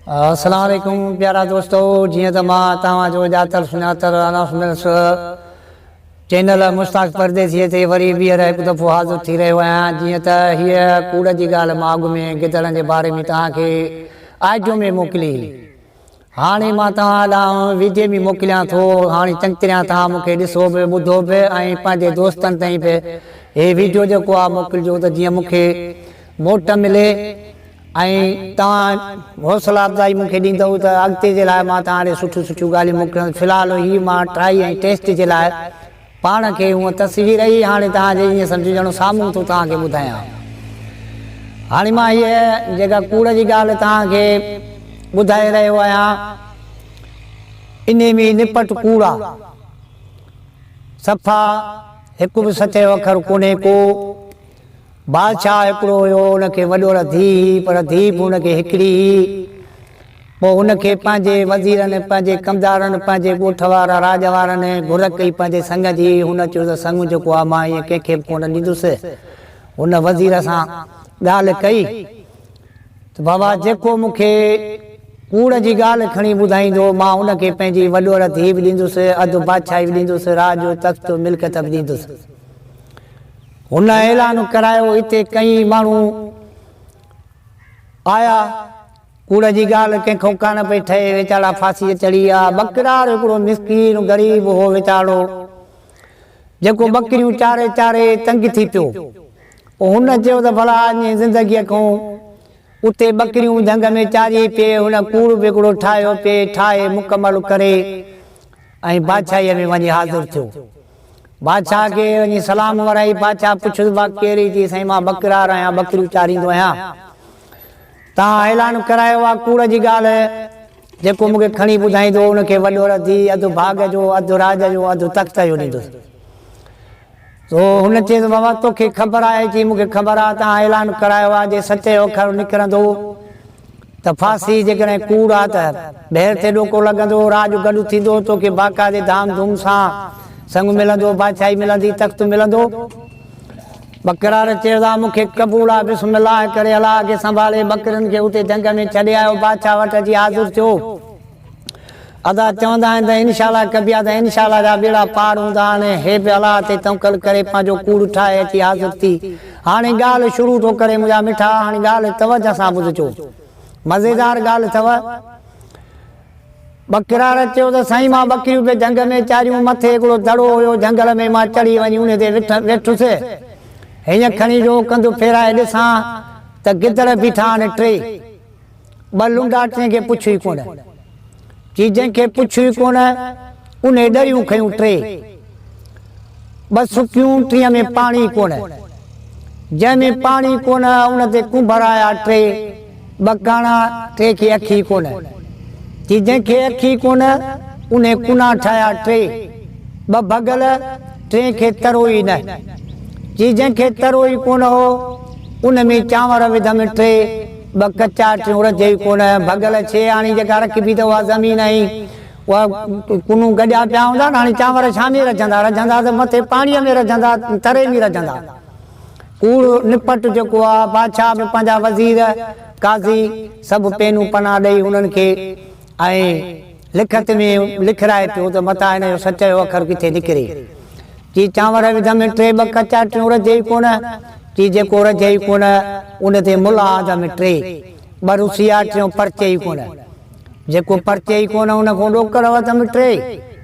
السلام عليڪم پيارا دوستو جيئن ته مان توهان جو ڄاتل سڃاتل انائونسمينٽس چينل مشتاق پرديسي تي وري ٻيهر هڪ دفعو حاضر ٿي رهيو آهيان جيئن ته هيء ڪوڙ جي ڳالهه مان اڳ ۾ گدڙن جي باري ۾ توهان کي آڊيو ۾ موڪلي هئي هاڻي مان توهان ڏانهن ويڊيو ۾ موڪليان ٿو هاڻي چڱتريان توهان مون کي ڏسو به ٻڌو به ۽ پنهنجي دوستن تائين به هي ويڊيو جيڪو آهي موڪلجو ته جيئن مون کي موٽ ملي ۽ توهان حوصلا افزائي مون کي ڏيندؤ ته اڳتي جي لاء مان توهان ڏي سٺيون سٺيون ڳالهيون موڪليندس في الحال هي مان ٽرائي ۽ ٽيسٽ جي لاء پاڻ کي هونء تصوير ئي هاڻي توهان جي ائين سمجهو ڄڻو سامهون ٿو توهان کي ٻڌايان. هاڻي مان هيء جيڪا ڪوڙ جي ڳالهه توهان کي ٻڌائي رهيو آهيان، انهي ۾ نپٽ ڪوڙ آ. صفا هڪ به سچ جو اکر ڪونهي ڪو. بادشاهه هڪڙو هيو، ان کي وڏوڙ ڌيء هئي، پر ڌيء به هن کي هڪڙي هئي. پوء هن کي پنهنجي وزيرن، پنهنجي ڪمدارن، پنهنجي ڳوٺ وارا راڄ وارن گهر ڪئي پنهنجي سڱ جي. هن چيو ته سڱ جيڪو آهي مان ائين ڪنهن کي به ڪونه ڏيندس. هن وزير سان ڳالهه ڪئي ته بابا جيڪو مون کي ڪوڙ جي ڳالهه کڻي ٻڌائيندو، مان ان کي پنهنجي وڏوڙ ڌيء به ڏيندس، اڌ بادشاهي به ڏيندس، راڄ، تخت، ملڪيت به ڏيندس. هن اعلان ڪرايو، اتي ڪئين ماڻهو آيا، ڪوڙ جي ڳالهه ڪنهن کان ڪانه پئي ٺهي، ويچارا ڦاسيء چڙهي ويا. ٻڪرار هڪڙو مسڪين غريب هو ويچارو، جيڪو ٻڪريون چاري چاري تنگ ٿي پيو. پوء هن چيو ته ڀلا اڃ زندگيء کان اتي ٻڪريون جهنگ ۾ چاري پئي، هن ڪوڙ به هڪڙو ٺاهيو پئي، ٺاهي مڪمل ڪري ۽ بادشاهيء ۾ وڃي حاضر ٿيو. بادشاهه کي وڃي سلام ورائي، بادشاهه پڇيس با ڪير اي؟ چي سائين مان ٻڪرار آهيان، ٻڪريون چاريندو آهيان. توهان اعلان ڪرايو آ ڪوڙ جي ڳالهه، جيڪو مون کي کڻي ٻڌائيندو ان کي وڏو رڌي، اڌ ڀاڳ جو، اڌ راڄ جو، اڌ تخت جو ڏيندس. سو هن چيس بابا توکي خبر آهي؟ چي مون کي خبر آ، توهان اعلان ڪرايو آ، جي سچ جو اکر نڪرندو ته ڦاسي، جيڪڏهن ڪوڙ آ ته ڀير تي ڏوڪو لڳندو، راڄ گڏ ٿيندو، توکي باقاعدي ڌام ڌوم سان سڱ ملندو، بادشاهي ملندي، تخت ملندو. ٻڪرار چيو ته مون کي قبول آ، بسم الله ڪري الله کي سنڀالي ٻڪرين کي اتي جهنگ ۾ ڇڏي آيو، بادشاهه وٽ اچي حاضر ٿيو. ادا چوندا آهن ته انشاء الله ڪبي آ ته انشاء الله جا ٻيڙا پار هوندا آهن، هي به الله تي توڪل ڪري پنهنجو ڪوڙ ٺاهي اچي حاضر ٿي. هاڻي ڳالهه شروع ٿو ڪري منهنجا مٺا هاڻي ڳالهه توجه سان ٻڌجو. مزيدار ڳالهه اٿو. ٻڪرار چيو ته سائين مان ٻڪريون پئي جهنگ ۾ چاريون، مٿي هڪڙو دڙو هيو جهنگل ۾ مان چڙهي وڃي انهي تي ويٺس. هينئن کڻي جو ڪنڌ ڦيرائي ڏسان ته گدڙ بيٺا آهن ٽي. ٻه لنڊا ٽئين کي پڇ ئي ڪونه. چي جنهن کي پڇ ئي ڪونه، انهي ڏريون کنيون ٽي. ٻه سڪيون ٽين ۾ پاڻي ڪونه. جنهن ۾ پاڻي ڪونه، ان تي ڪنڀر آيا ٽي. ٻه ڪاڻا ٽي کي اک ئي ڪونه. چي جنهن کي اک ئي ڪونه، انهي ڪنا ٺاهيا ٽي. ٻه ڀڳل، ٽئين کي ترو ئي نه. چي جنهن کي ترو ئي ڪونه هو، ان ۾ چانور وڌم ٽي. ٻه ڪچا ٽيون رڌي ئي ڪونه، ڀڳل ڇي آڻي جيڪا رکبي ته اها زمين ۽ اها ڪنون گڏيا پيا هوندا نه، هاڻي چانور ڇا ۾ رجهندا، رجهندا ته مٿي پاڻيء ۾ رجهندا، تري ۾ رجهندا. ڪوڙ نپٽ جيڪو آ، بادشاهه به پنهنجا وزير، قاضي سڀ پينون پنا ڏئي هنن کي ۽ لکت ۾ لکرائي پيو ته متان هن جو سچ جو اکر ڪٿي نڪري. چي چانور وڌم ٽي ٻه ڪچا ٽيون رجهي ئي ڪونه. چي جيڪو رجهي ئي ڪونه ان تي ملا آدم ٽي ٻه رسيا ٽيون پرچي ئي ڪونه. جيڪو پرچي ئي ڪونه ان کان ڏوڪڙ وڌم ٽي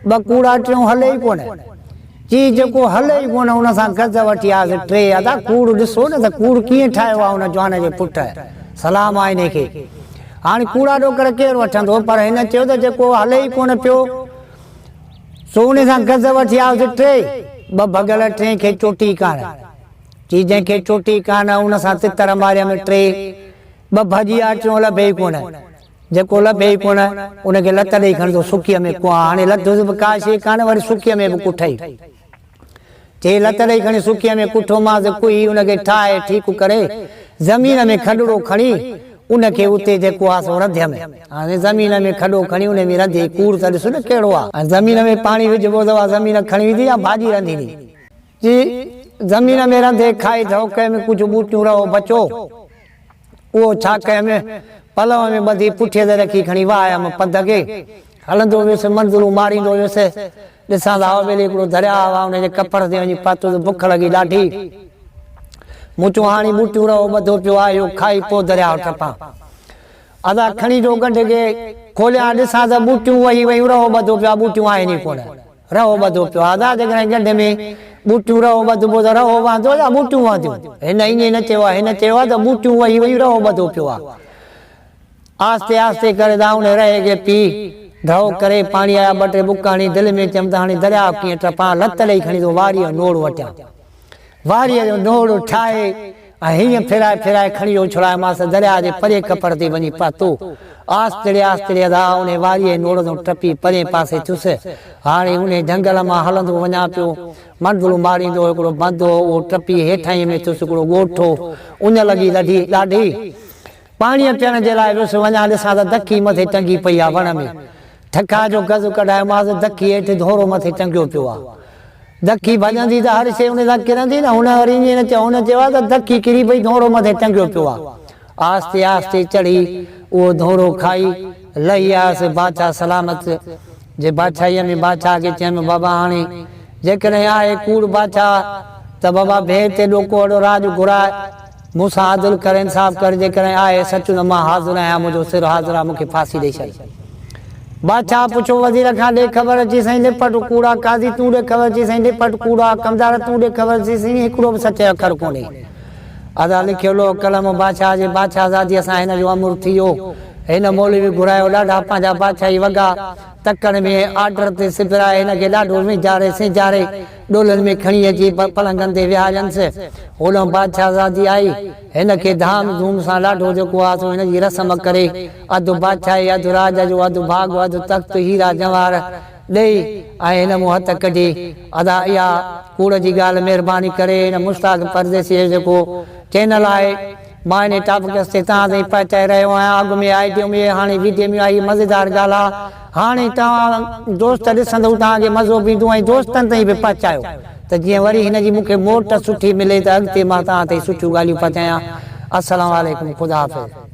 ٻه ڪوڙا ٽيون هلي ئي ڪونه. چي جيڪو هلي ئي ڪونه ان سان گز وٺي آس ٽي ادا ڪوڙ ڏسو نه ته ڪوڙ ڪيئن ٺاهيو آ ان جوان جي پٽ سلام آ انهي کي. هاڻي ڪوڙا ڏوڪڙ ڪير وٺندو پر هن چيو ته جيڪو هلي ئي ڪونه پيو سو انهي سان گز وٺي آس ٽي ٻه ڀڳل ٽئين کي چوٽي ڪانه. چي جنهن کي چوٽي ڪانه ان سان تتر ماريم ٽي ٻه ڀڄي آ ٽيون لڀي ئي ڪونه. جيڪو لڀي ئي ڪونه ان کي لت ڏئي کڻندو سڪيء ۾ ڪوهان. هاڻي لڌس به ڪا شيء ڪانه وري سڪيء ۾ به ڪٺئي. چي لت ڏئي کڻي سڪيء ۾ ڪٺومانس ڪوهي ان کي ٺاهي ٺيڪ ڪري زمين ۾ کڏڙو کڻي ان کي اتي جيڪو آ سو رڌيم. هاڻي زمين ۾ کڏو کڻي ان ۾ رڌي ڪوڙ ته ڏس نه ڪهڙو آ. هاڻي زمين ۾ پاڻي وجهبو ته اها زمين کڻي ويندي يا ڀاڄي رنڌيندي. چي زمين ۾ رنڌي کائي ٿو ڪنهن ۾ ڪجهه ٻوٽيون رهو بچو. اهو ڇا ڪيم؟ پلؤ ۾ ٻڌي پٺيء تي رکي کڻي واهيم پنڌ کي. هلندو ويس، منزلون ماريندو ويس. ڏسان ته هاء ٻيلي هڪڙو درياء آ، ان جي ڪپر تي وڃي پهتس، بک لڳي ڏاڍي. مون چيو هاڻي ٻوٽيون رهو ٻڌو پيو آ، اهو کائي پوء درياء ٽپان. ادا کڻي جو ڳنڍ کي کوليان، ڏسان ته ٻوٽيون وهي ويون، رهو ٻڌو پيو آ، ٻوٽيون آهن ئي ڪونه. رهو ٻڌو پيو آ. ادا جيڪڏهن ڳنڍ ۾ ٻوٽيون رهو ٻڌبو ته رهو وهندو يا ٻوٽيون وهنديون؟ هن ائين نه چيو آ، هن چيو آ ته ٻوٽيون وهي ويون، رهو ٻڌو پيو آ. آهستي آهستي ڪري ڏانهن رهي کي پي ڍؤ ڪري پاڻي آيا ٻه ٽي ٻڪ هڻي دل ۾ چيم ته هاڻي درياء ڪيئن ٽپان لت ڏئي کڻي ٿو واريء جو نوڙ وٽيان. واريء جو نوڙ ٺاهي ۽ هيئن ڦيرائي ڦيرائي کڻي اڇلايومانس ته درياء جي پرئين ڪپر تي وڃي پهتو. آهستڙي آهستڙي ادا انهي واريء جي نوڙ تان ٽپي پرئين پاسي ٿيس. هاڻي انهي جهنگل مان هلندو وڃان پيو. منزلون ماريندو هڪڙو بند هو اهو ٽپي هيٺاهينء ۾ ٿيس هڪڙو ڳوٺ هو. اڃ لڳي لڍي ڏاڍي. پاڻيء پيئڻ جي لاء ويس، وڃان ڏسان ته دکي مٿي ٽنگي پئي آ وڻ ۾. ٺڪاء جو گز ڪڍايومانس، دکي هيٺ ڌورو مٿي ٽنگيو پيو آ. دکي ڀڄندي ته هر شيء ان سان ڪرندي نه. هن وري ائين نه چيو، هن چيو آ ته دکي ڪري پئي، ڌورو مٿي ٽنگيو پيو آ. آهستي آهستي چڙهي اهو ڌورو کائي لهي آيس. بادشاهه سلامت جي بادشاهيء ۾ بادشاهه کي چيم، بابا هاڻي جيڪڏهن آهي ڪوڙ بادشاهه ته بابا ڀير تي ڏوڪوڙو راڄ گهراء. مون سان عدل ڪر، انصاف ڪر، جيڪڏهن آهي سچ ته مان حاضر آهيان، منهنجو سر حاضر آهي، مون کي ڦاسي ڏئي ڇڏ. بادشاهه پڇيو وزير کان، ڏي خبر اچي سائين لپٽ ڪوڙا، قاضي تون ڏي خبر اچي سائين لپٽ ڪوڙا، ڪمدار تون ڏي خبر اچي سائين هڪڙو به سچ جو اکر ڪونهي. ادا لکيو لوح قلم بادشاهه جي بادشاهزاديء سان هن جو امر ٿي ويو. هن مولوي گهرايو، ڏاڍا پنهنجا بادشاهي وڳا تڪڙ ۾ آرڊر تي سبرائي هن کي ڏاڍو وينجهاري سينجهاري ڏولن ۾ کڻي اچي پلنگن تي ويهارينس. هوڏانهن بادشاهزادي آئي. هن کي ڌام ڌوم سان ڏاڍو جيڪو آ سو هن جي رسم ڪري، اڌ بادشاهي، اڌ راڄ جو، اڌ ڀاڳ، اڌ تخت، هيرا جواهر ڏئي ۽ هن مون هٿ ڪڍي. ادا اها ڪوڙ جي ڳالهه مهرباني ڪري هن مشتاق پرديسيء جو جيڪو چينل آهي مان انهي ٽاپڪس تي توهان تائين پهچائي رهيو آهيان اڳ ۾ آئي ڊيو ۾ هاڻي ويڊيو ۾ آئي مزيدار ڳالهه آ هاڻي توهان دوست ڏسندو توهان کي مزو به ايندو ۽ دوستن تائين به پهچايو ته جيئن وري هن جي مونکي موٽ سٺي ملي ته اڳتي مان توهان تائين سٺيون ڳالهيون پهچايان السلام عليڪم خدا حافظ.